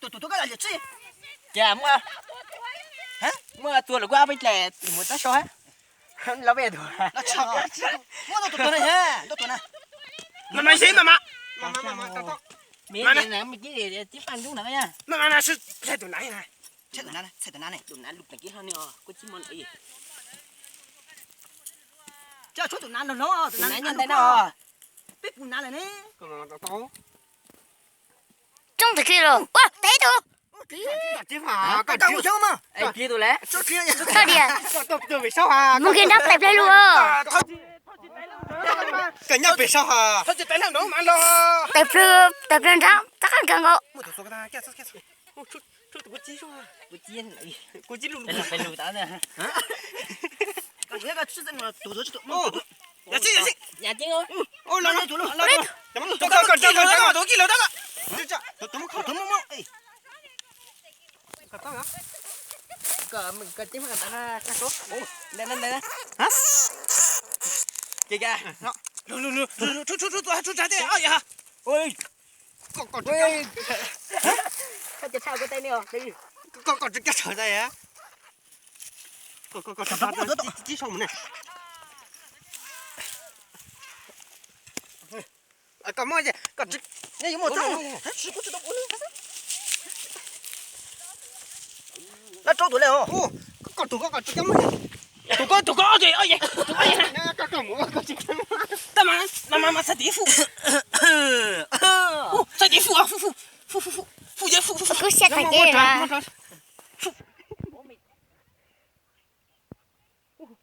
Tus tus koj lam liam txij. Cas muaj, muaj tua lawm kuj ab peb dlaim mus tab sau hab. Los peb tus. Muaj ntau tus tuag na, ntau tus na. Mas mas xib mas mas. Mas mas mas tib paj ntub na. Mas mas na, tus na, tus na, tus na lus tag kib hlo ni os, kuj tsis muaj lawm. Coj tshuav tus na los, tus na nyob ntawm no. Peb puas na lawm ne? Tsoob tag kis los, ua, teb tus. Koj ua xyoob mas. Koj diam. Mus kis nrab tais plawg lug. Koj nyob pem saud ha. Tais plawg, tais plawg nrab rov qab nkag nkaus. Koj tsis tshaj kuv tais ni. Koj tsis tshaj kuv tais. Koj tsis tshaj mus ne. Koj muab, koj tsis, nej yuav muaj tsob. Lab rau tus le os. Koj tus koj, koj tsis muaj. Tus koj, tus koj, tus koj, tus koj. Tab mas, mas mas mas xav tiv fub. Xav tiv fub, fub, fub, fub, fub, fub, fub, fub, fub. Kuv xav tais ces.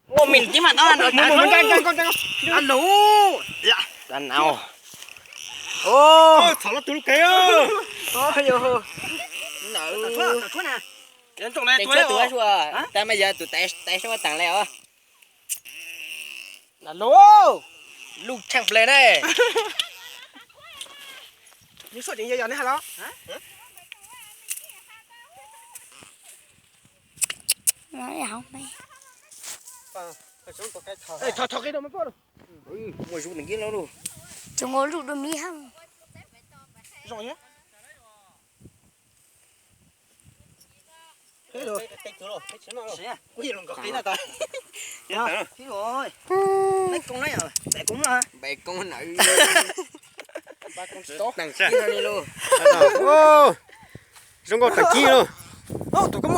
Ua me tib mas tau no. Alo. Thaum los tus lub kev. Tus mas yog tus tais sab taag le os. Alo. Lub tsheej plawg ne. Muaj zub nws kib lub lug. Tsuas nkaus lub dua miv hab. Npe koob nawb. Zoo nkauj tag kis lug. Tus koj muaj